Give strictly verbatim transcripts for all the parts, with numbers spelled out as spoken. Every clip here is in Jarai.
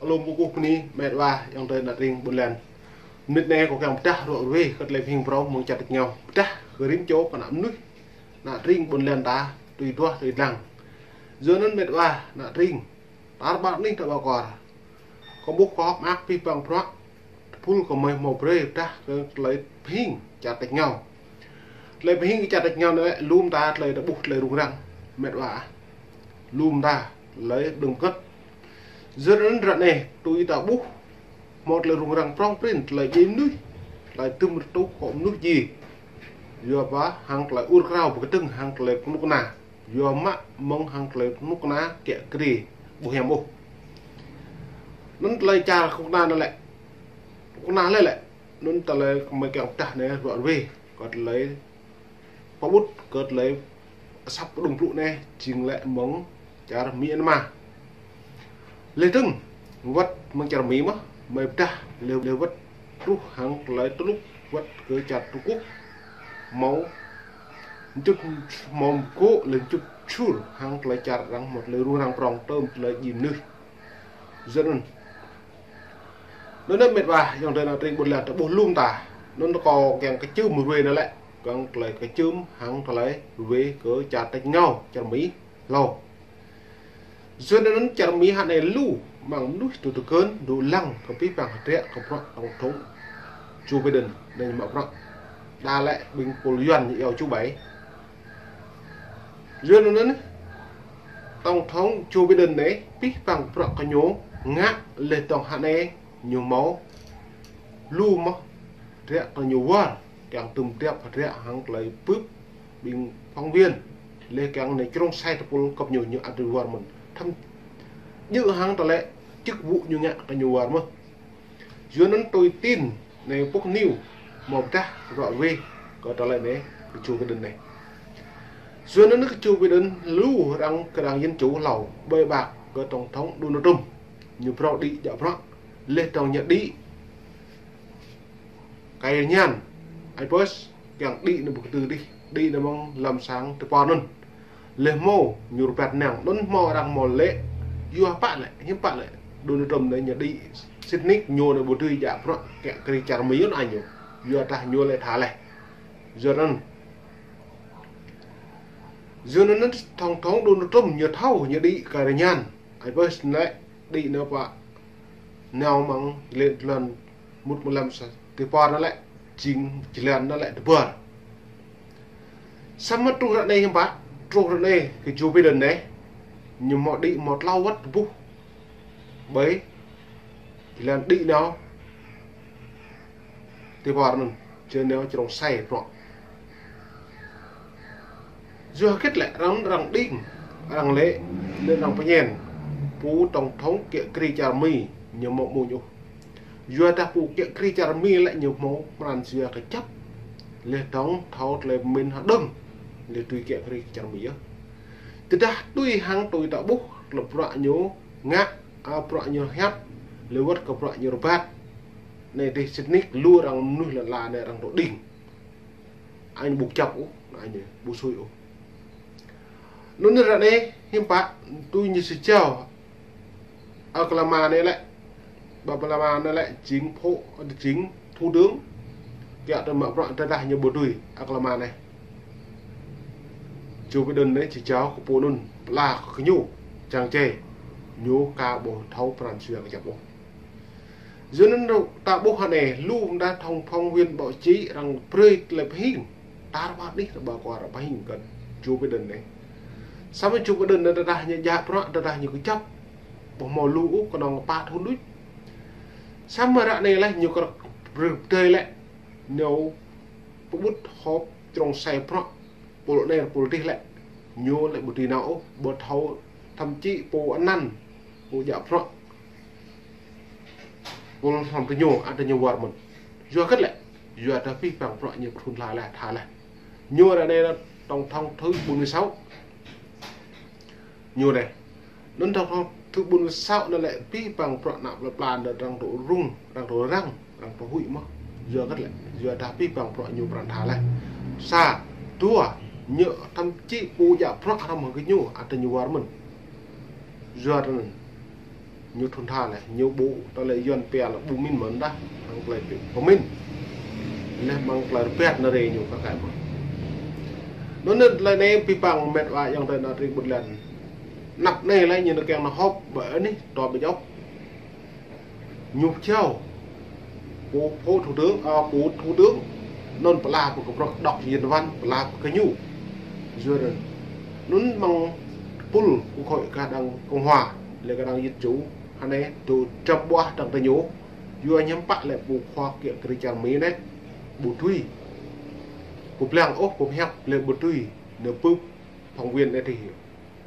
Alum kơkuh bơni, met wa, ayŏng adơi ană tring ƀôn lan. Mơnit anai kâo kiăng pơdah ruă ruê kơ tơlơi pơhing phrâo mơ̆ng čar tač rơngiao. Pơdah kơ rĭm čô kơ ană mơnuih, ană tring ƀôn lan ta, tui duah tui lăng. Yua anŭn met wa, ană tring, tar ƀar anih ta ƀar kor. Kâo ƀuh kơ hŏk mơak abih bang bruă, tơpul kơ mơi hmâo brơi pơdah kơ tơlơi pơhing čar tač rơngiao. Tơlơi pơhing čar tač rơngiao anai lĕ, lŏm ta tơlơi ta ƀuh tơlơi rŭng răng, met wa ah. Lŏm ta tơlơi đơ̆ng kơ̆t. Yua anŭn ră anai, tui ta ƀuh hmâo tơlơi rŭng răng prŏng prin, tơlơi djai mơnuih, tơlơi tŭm rơtuh akŏ mơnuih djai. Yua ba hăng tơlơi ur krao pơkơdơ̆ng hăng tơlơi kơnuk kơna. Yua mă mơ̆ng hăng tơlơi kơnuk kơna kiă kriê ƀu hiam ôh. Anŭn tơlơi čar kơnuk kơna anŭn lĕ, kơnuk kơna lĕ lĕ. Anŭn tơlơi kơ mơi kiăng pơdah anai ruă ruê kơ tơlơi pơƀut kơ tơlơi asăp pơđŭng plŭ anai jing lĕ mơ̆ng čar Myanmar. Lĕ dơ̆ng wơ̆t mơ̆ng čar Mi mơ̆, mơi pơdah lĕ, lĕ wơ̆t truh hăng tơlơi tơlŭk wơ̆t kơ čar Trung Quốc. Hmâo mơčŭt, hmâo mơgŏ lĕ mơčŭt čur hăng tơlơi čar arăng hmâo tơlơi rŭng răng prŏng tơm tơlơi djai mơnuih. Yua anŭn. Anŭn met wa, ayŏng adơi ană tring ƀôn lan ta ƀuh lŏm ta. Anŭn kâo kiăng kơčưm ruê anŭn lĕ, kiăng tơlơi kơčưm hăng tơlơi ruê kơ čar tač rơngiao, čar Mi hlâo. Yua anŭn čar Mi hă anai lu mơ̆ng mơnuih tŭ tơkơn, dŏ lăng kơ abih bang hơdră kơ bruă tổng thống Joe Biden anai ñu mă bruă. Đa lĕ ƀing pôl Yuan ñu iâu Joe Biden. Yua anŭn tổng thống Joe Biden anai, abih bang bruă kơ ñu ngă lĕ tŏng hă anai ñu hmâo lu mơ̆ hơdră kơ ñu wơr, kiăng tŭm tiap hơdră hăng tơlơi bưp ƀing phóng viên. Lĕ kiăng anai črông sai tơpul kơp ñu, ñu ăt wơr mơ̆n. Thăm djơ̆ hăng tơlơi chức vụ ñu ngă kơ ñu wơr mơ̆n. Yua anŭn tui tin anai Fox News hmâo pơdah ruă ruê kơ tơlơi anai kơ Joe Biden anai. Yua anŭn kơ Joe Biden lu arăng kơ arăng Dân Chủ hlâo ƀơi ƀă kơ tổng thống Donald Trump. Ñu phrâo đĭ djă bruă, lĕ tŏng ñu đĭ kơ ñan, ai pơs, kiăng đĭ anai ƀu kơdư dih, đĭ anai mơ̆ng lăm sang tơpă anŭn. Lĕ hmâo ñu rơbat năng, anŭn hmâo arăng hmâo lĕ, yua pă lĕ, hiư̆m pă lĕ. Donald Trump anai ñu đĭ sĭt nik ñu anai ƀu dưi djă bruă kiă kriê čar Mi anŭn ñu. Yua dah ñu lĕ tha leh. Yua anŭn. Yua anŭn tổng thống Donald Trump ñu thâo ñu đĭ kơ ñan. Ai pơs lĕ đĭ anai pă nao mơ̆ng lĕ lŏn mŭt mơ̆ng lăm sa tơpă anŭn lĕ jing jơlan anŭn lĕ tơƀar. Samơ̆ truh ră anai hiư̆m pă, truh ră anai kơ Joe Biden anai, ñu hmâo đĭ hmâo tlâo wơ̆t tơbuh ƀơi jơlan đĭ nao tơƀar anŭn, jơlan nao črông sai prŏng. Yua hơget lĕ arăng, arăng đing, arăng lĕ, lĕ arăng pơñen, pô tổng thống kiă kriê čar Mi ñu hmâo mơ̆ ñu. Yua dah pô kiă kriê čar Mi lĕ ñu hmâo pran jua kơjăp. Lĕ tŏng thâo tơlơi pơmĭn hơđơ̆ng, lĕ tui kiă kriê čar Mi yơh. Tơdah tui hăng tui ta ƀuh, tơlơi bruă ñu ngă, a, bruă ñu hiăp, lĕ wơ̆t kơ bruă ñu rơbat. Anai dih sĭt nik lu arăng mơnuih lăn ala anai arăng dŏ đing. Anŭn ƀu kơjăp ôh, anŭn ƀu sui ôh. Anŭn ră anai hiư̆m pă, tui ñu sĭt jao. Ơ, Oklama anai lĕ, ƀă Oklama anai lĕ jing phó, jing thủ tướng. Kiă tơmă bruă tơdah ñu ƀu dưi, Oklama anai. Joe Biden anai sĭt jao kơ pô anŭn, pla kơ ñu, čang čê. Ñu ka ƀu thâo pran jua kơjăp ôh. Yua anŭn ta ƀuh hă anai, lu mơta thông phóng viên báo chí arăng brơi tơlơi pơhing. Tar ƀar anih ta ƀar kor arăng pơhing kơ Joe Biden anai. Samơ̆ Joe Biden anai tơdah ñu djă bruă, tơdah ñu kơjăp. Ƀu hmâo lu ôh, kơnơ̆ng pă thŭn đôč. Samơ̆ ră anai lĕ ñu kơ brơi pơdơi lĕ. Ñu pơƀut họp črông sai bruă. Pôl anai pôl dih lĕ, ñu lĕ ƀu dưi nao ôh, ƀu thâo thậm chí pô anăn, pô djă bruă. Pôl hlăm tơ ñu, ăt tơ ñu wơr mơ̆n. Yua hơget lĕ, yua dah abih bang bruă ñu pơtrŭn tha leh, tha leh. Ñu ră anai tổng thống thứ bốn mươi sáu. Ñu anai. Anŭn tổng thống thứ bốn mươi sáu anŭn lĕ abih bang bruă ană plơi pla anŭn arăng dŏ rŭng, arăng dŏ răng, arăng dŏ huĭ mơ̆n. Yua hơget lĕ, yua dah abih bang bruă ñu pran tha leh. Sa, dua, ñu thậm chí pô djă bruă hrŏm hăng gơñu, ăt tơ ñu wơr mơ̆n. Yua anŭn. Ñu thun tha lĕ, ñu ƀu, tơlơi Yuan pia lĕ ƀu min mơ̆n dah, hăng tơlơi pơmin. Lĕ mơ̆ng tơlơi rơbat nao rai ñu kơ kăi mơ̆n. Anŭn tơlơi anai pih păng met wa ayŏng adơi ană tring ƀôn lan. Anăp anai lĕ ñu nao kiăng nao họp ƀơi anih, tơbiă jŏk. Ñu pơčao. Pô, pô thủ tướng, à, pô thủ tướng. Anŭn pơala pơ kơ bruă độc nhân văn, pơala pơ kơ ñu. Yua anŭn. Anŭn mơ̆ng tơpul quốc hội kah đang Cộng hòa, lĕ kah đang dân chủ. Hơnai tŭ čăm ƀuah tăng tơ ñu. Yua hiư̆m pă lĕ pô khua kiă kriê čar Mi anai. Ƀu tui. Pô blang ôh, pô hiăp lĕ ƀu tui. Nao bưp phóng viên anai tih.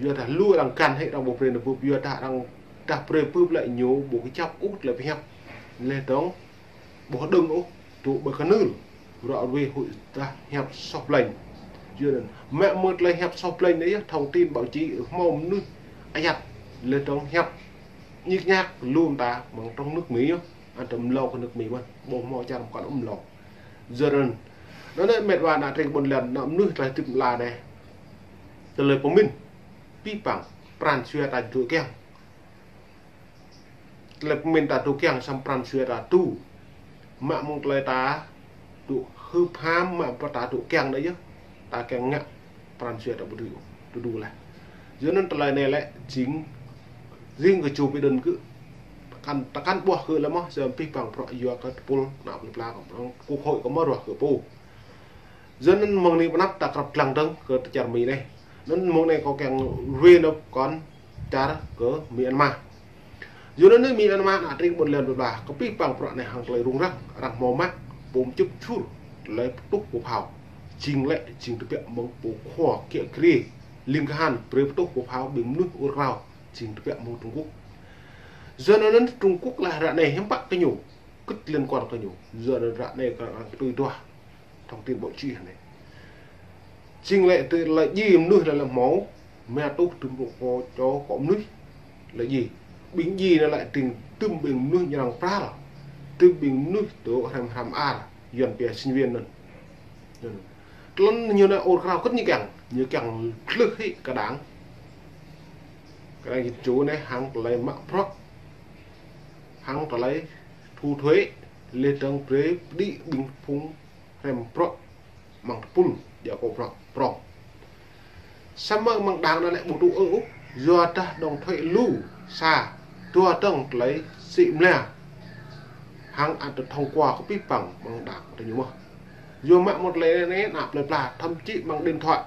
Yua dah lu arăng kăn hĭ arăng ƀu brơi nao bưp, yua dah arăng dah brơi bưp lĕ ñu ƀu kơjăp ôh tơlơi pơhiăp. Lĕ dong ƀu hơđơ̆ng ôh, tŭ ƀơi kơnưl. Ră ruai huĭ dah hiăp soh plĕnh. Yua anŭn, mă mơ̆ tơlơi hiăp soh plĕnh anai yơh, thông tin báo chí hmâo mơnuih ayăt. Lĕ dong hiăp ñik ñak lu mơta mơ̆ng trong nước Mi yơh. Ăn tơ mlâo kơ nước Mi mơ̆n, ƀu hmâo čar mơkăn ôh mlâo. Yua anŭn, anŭn lĕ met wa ană tring ƀôn lan, ană mơnuih tơlơi hơdip mơla anai. Tơlơi pơmin, pih păng, pran jua ta tŭ kiăng. Tơlơi pơmin ta tŭ kiăng, săm pran jua ta tŭ. Mă mơ̆ng tơlơi ta tŭ hưp ham, mă pơ ta tŭ kiăng anai yơh. Ta kiăng ngă pran jua ta ƀu dưi ôh, tŭ tŭ lĕ. Yua anŭn tơlơi anai lĕ jing, jing kơ Joe Biden kơ. Tơkăn, tơkăn ƀuah kơ lĕ mơ̆, săm pih păng bruă yua kơ tơpul ană plơi pla kơ, quốc hội kơ mơ̆ ruah kơ pô. Yua anŭn mơ̆ng anai pơ anăp ta krăp lăng dơ̆ng kơ čar Mi anai. Anŭn mơ̆ng anai kâo kiăng ruai nao kơ čar kơ Myanmar. Yua anŭn Myanmar ană tring ƀôn lan plơi pla, kơ pih păng bruă anai hăng tơlơi rŭng răng, arăng hmâo mă, pôm čŭp čur, tơlơi pơtuh pơphao. Jing lĕ, jing tơbiă mơ̆ng pô khua kiă kriê, ling kahan, brơi pơtuh pơphao, ƀing mơnuih ur krao, jing tơbiă mơ̆ng Trung Quốc. Yua anŭn Trung Quốc lĕ ră anai hiư̆m pă kơ ñu, kơ liên quan kơ ñu. Yua anŭn ră anai kơ arăng tui duah thông tin báo chí anai. Jing lĕ tơlơi djai mơnuih lĕ lĕ hmâo, mă tuh tơm pô čô akŏ mơnuih lĕ djai. Ƀing djai anai lĕ tơm, tơm ƀing mơnuih ñu arăng pral. Tơm ƀing mơnuih tŭ hrăm hrăm ar, Yuan pia sinh viên anŭn. Tơlơi ñu anai ur krao kơ ñu kiăng, ñu kiăng tlưh hĭ kơ đang. Kơ đang dân chủ anai hăng tơlơi mă bruă. Hăng tơlơi thu thuế, lĕ dong brơi pơđĭ ƀing phung hrăm bruă mơ̆ng tơpul, djă kơ bruă prŏng. Samơ̆ mơ̆ng đang anai lĕ ƀu tŭ ôh, yua dah dong thuế lu sa, dua dong tơlơi sĭ mlia. Hăng ăn tơ thông qua kơ pih păng mơ̆ng đang tơ ñu mơ̆. Yua mă mơ̆ tơlơi anai ană plơi pla, thậm chí mơ̆ng điện thoại.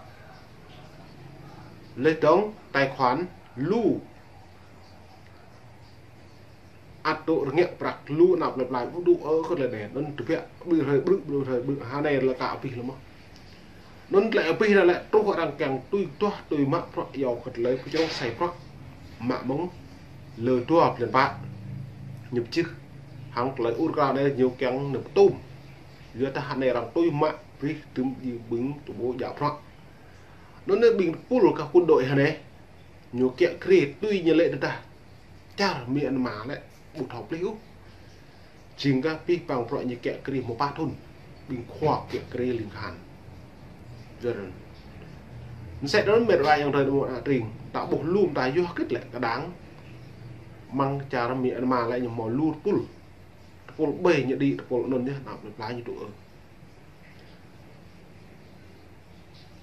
Lĕ dong tài khoản lu ăt tŭ rơngiă prăk lu ană plơi pla ƀu tŭ ôh kơ tơlơi anai. Anŭn tơbiă ƀrư̆ hrơi ƀrư̆, ƀrư̆ hrơi ƀrư̆, hơnai lĕ kơ abih lĕ mơ̆. Anŭn tơlơi abih anai lĕ truh arăng kiăng tui duah tui mă bruă yua kơ tơlơi pơčrông sai bruă. Mă mơ̆ng lơ dua blan pă. Ñu pơjưh. Hăng tơlơi ur krao anai ñu kiăng nao pơtum. Yua dah hơnai arăng tui mă brơi tơm ƀing tơpul djă bruă. Anŭn anai ƀing tơpul kơ quân đội hơnai. Ñu kiă kriê tui ñu lĕ tơdah čar Myanmar lĕ ƀu thâo plih ôh. Jing kơ pih păng bruă ñu kiă kriê hmâo pă thŭn. Ƀing khua kiă kriê ling kahan. Yua anŭn. Mơsĕ anŭn met wa ayŏng adơi mơ̆ng ană tring. Ta ƀuh lu mơta yua hơget lĕ kơ đang. Mơ̆ng čar Myanmar lĕ ñu hmâo lu tơpul. Tơpul ƀai ñu đĭ tơpul anŭn yơh, ană plơi pla ñu tŭ ôh.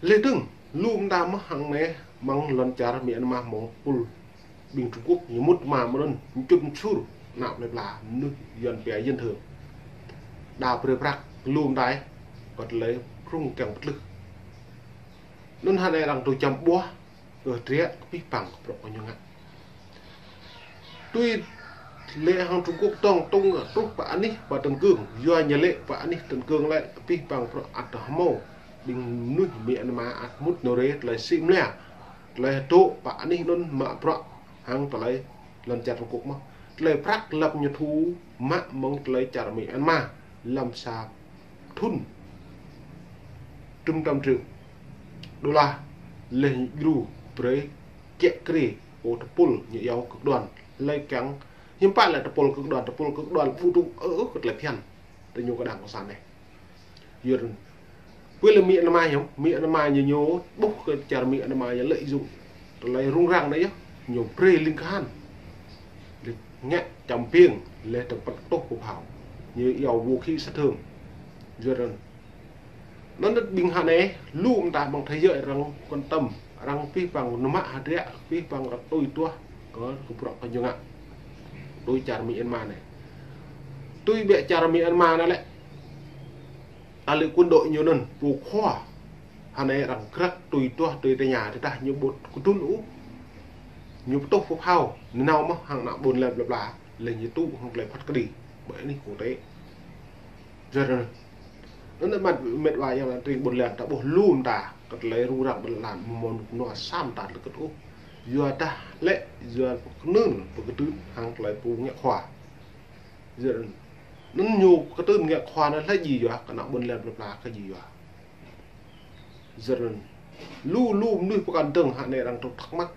Lĕ dơ̆ng, lu mơta mơ̆ hăng anai mơ̆ng lŏn čar Myanmar hmâo tơpul ƀing Trung Quốc ñu mŭt mă mơ̆ anŭn, ñu čŭt čur, ană plơi pla, mơnuih Yuan pia dân thường. Đa brơi prăk, lu mơta, kơ tơlơi prŭng kiăng pơtlưh. Anŭn hơnai arăng tŭ čăm ƀuah, kơ triă kơ pih păng kơ bruă kơ ñu ngă. Tui lĕ hăng Trung Quốc tong tong truh pơ anih pơ Tân Cương, yua ñu lĕ pơ anih Tân Cương lĕ kơ pih păng bruă ăt hmâo. Ƀing mơnuih Myanmar ăt mŭt nao rai tơlơi sĭ mlia. Tơlơi tŭ pơ anih anŭn mă bruă hăng tơlơi lŏn čar Trung Quốc mơ̆. Tơlơi prăk lăp ñu thu mă mơ̆ng tơlơi čar Myanmar lăm sa thŭn. Tơm tơm triệu đô la lĕ djru brơi kiă kriê pô tơpul ñu iâu cực đoan. Lĕ kiăng hiư̆m pă lĕ tơpul cực đoan, tơpul cực đoan ƀu tŭ ôh kơ tơlơi phiăn. Tơ ñu kơ đảng cộng sản anai. Yua anŭn. Pơ lĕ Myanmar hiư̆m, Myanmar ñu ñu ƀuh kơ čar Myanmar ñu lợi dụng tơlơi rŭng răng anai yơh, ñu brơi ling kahan. Lĕ ngă čăm ƀing, lĕ tơ̆ng pơtŭh pơphao. Ñu iâu vũ khí sát thương. Yua anŭn. Anŭn ƀing hơnai, lu mơta mơ̆ng thế giới arăng quan tâm, arăng pih păng nơmă hơdră, pih păng arăng tui tuah, kơ, kơ bruă kơ ñu ngă. Tui čar Myanmar anai. Tui ƀĕ čar Myanmar anai lĕ. Tơlơi quân đội ñu anŭn, pô khua. Hơnai arăng krăk tui tuah tui tơña, tơdah ñu ƀu kơdŭn ôh. Ñu pơtŭh pơphao, nao mơ̆ hăng ană ƀôn lan plơi pla, lĕ ñu tŭ hăng tơlơi phat kơđi. Ƀơi anih quốc tế. Yua anŭn. Anŭn mĕt, mĕt wa yang lan tring ƀôn lan ta ƀuh lu mơta, kơ tơlơi rŭng răng ƀôn lan, mơ̆n nua sam ta lơkơt ôh. Yua dah lĕ, yua pơkơnưl, pơkơdŭn, hăng tơlơi pô ngă khua. Yua anŭn ñu pơkơdŭn ngă khua anŭn lĕ djai yua, kơ ană ƀôn lan plơi pla kơ djai yua. Yua anŭn. Lu, lu mơnuih pơkŏn dơ̆ng hơnai arăng tŭ thắc mắc.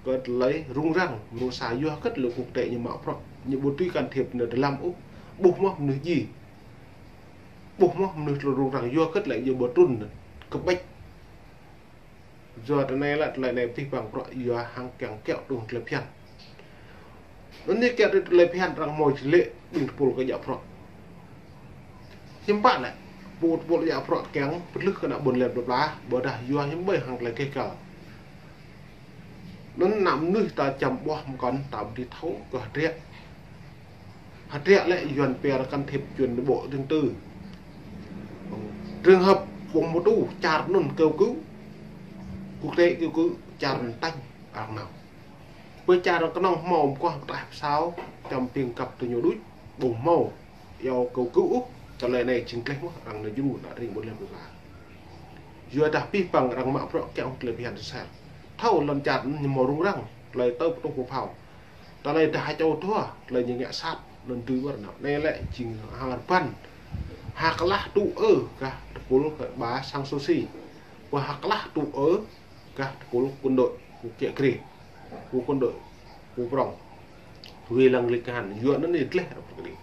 Kơ tơlơi rŭng răng, rŭng sa yua hơget lĕ quốc tế ñu mă bruă. Ñu ƀu tui can thiệp nao dơlăm ôh. Ƀuh mơ̆ mơnuih djai. Ƀuh mơ̆ mơnuih tơlơi rŭng răng yua hơget lĕ ñu ƀu trŭn kơ ƀĕč. Yua tơlơi anai lĕ tơlơi anai pih păng bruă yua hăng kiăng kiaŏ tŭ tơlơi phiăn. Anŭn ñu kiaŏ tŭ tơlơi phiăn arăng hmâo čih lĕ ƀing tơpul kơ djă bruă. Hiư̆m pă lĕ, pô tơpul djă bruă kiăng pơtlưh kơ ană ƀôn lan plơi pla, ƀôdah yua hiư̆m ƀơi hăng tơlơi keh kăl. Anŭn ană mơnuih ta čăm ƀuah mơkŏn ta ƀu thâo kơ hơdră. Hơdră lĕ Yuan pia can thiệp chuyện nội bộ riêng tư. Trường hợp ƀu hmâo tŭ čar anŭn kơkuh cửu. Quốc tế kơkuh cửu čar anŭn tañ arăng nao. Pơ čar arăng kơnơ̆ng hmâo mơkuah pơtaih pơsao, čăm ƀing kăp tơ ñu đuč, ƀu hmâo iâu kơkuh cửu ôh, tơlơi anai jing gleh mơ̆ arăng nao djru ană tring ƀôn lan plơi pla. Yua dah pih păng arăng mă bruă kiăng tơlơi phiăn sel. Thâo lŏn čar anŭn ñu hmâo rŭng răng, tơlơi tơ̆ pơtŭh pơphao. Tơlơi dah čô thua, tơlơi ñu ngă sat, anŭn tui wơr nao. Anai lĕ jing hăng rơbăn. Hơklah tŭ ơ gah tơpul kơ ba sang Susi. Pơ hơklah tŭ ơ gah tơpul quân đội, kơ kiă kriê. Kơ quân đội, kơ prong. Wai lăng ling kahan, yua anŭn ñu gleh ră pơkơđi.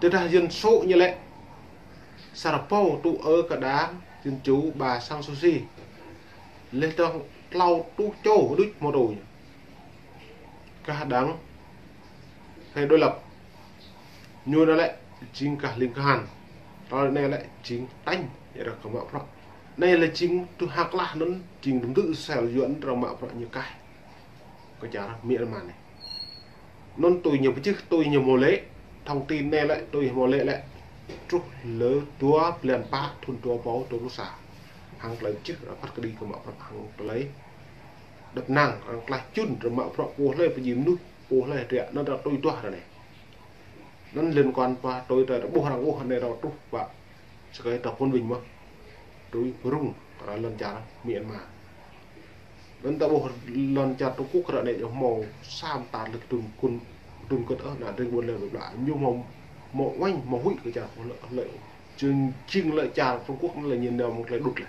Tơdah dân số ñu lĕ. Sa rơbâo tŭ ơ kơ đảng dân chủ ba sang Susi. Lĕ tơ̆ng tlâo rơtuh čô đuč mơ̆ tui ñu. Kah đảng phe đối lập. Ñu anai lĕ jing kah ling kahan. Tơlơi anai lĕ jing tañ, yua dah kơ mă bruă. Anai lĕ jing tŭ hơklah anŭn jing tơm tŭ sel yua anŭn arăng mă bruă ñu kah. Kơ čar Myanmar anai. Anŭn tui ñu pơčih, tui ñu hmâo lĕ, thông tin anai lĕ, tui hmâo lĕ lĕ. Truh lơ dua blan pă thun dua rơbâo dua pluh sa. Hăng tơlơi pơčih arăng phat kơđi kơ mă bruă hăng tơlơi đăp năng, arăng klaih čun, arăng mă bruă pô hlơi pơjing mơnuih, pô hlơi hơdră, anŭn arăng tui tuah ră anai. Anŭn liên quan pă tui tơlơi ƀuh arăng ƀuh anai arăng truh pă. Sơkai ta phun ƀing mơ̆. Tui rŭng, kơ lŏn čar Myanmar. Anŭn ta ƀuh lŏn čar Trung Quốc ră anai ñu hmâo sa mơta lĕ kơdŭn kŭn, kơdŭn kơt ơ, ană tring ƀôn lan plơi pla. Ñu hmâo, hmâo uañ, hmâo huĭ kơ čar kơ lĕ, lĕ. Jing, jing lĕ čar Trung Quốc anŭn lĕ ñu nao mơ̆ng tơlơi đŭt lĕ.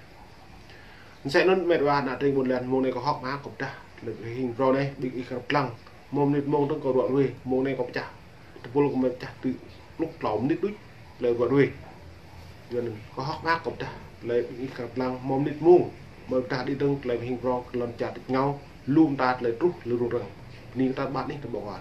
Mơsĕ anŭn mĕt wa ană tring ƀôn lan mông anai kâo hơ̆k mơak kơ pơdah tơlơi ƀing hing phrâo anai, ƀing ih krăp lăng. Mông mơnit mông tơ̆ng kâo ruă ruai, mông anai kâo pơčah. Tơpul kâo mơi pơčah tui pluh klâo mơnit đuč, tơlơi ruă ruai. Yua anŭn kâo hơ̆k mơak kơ pơdah tơlơi ƀing ih krăp lăng mông mơnit mông. Mơi pơdah đĭ tơ̆ng tơlơi ƀing hing phrâo kơ lŏn čar tĭt ngao, lu mơta tơlơi truh, tơlơi rŭng răng. Bơni kơ ta ƀing ih tơƀô̆ wa.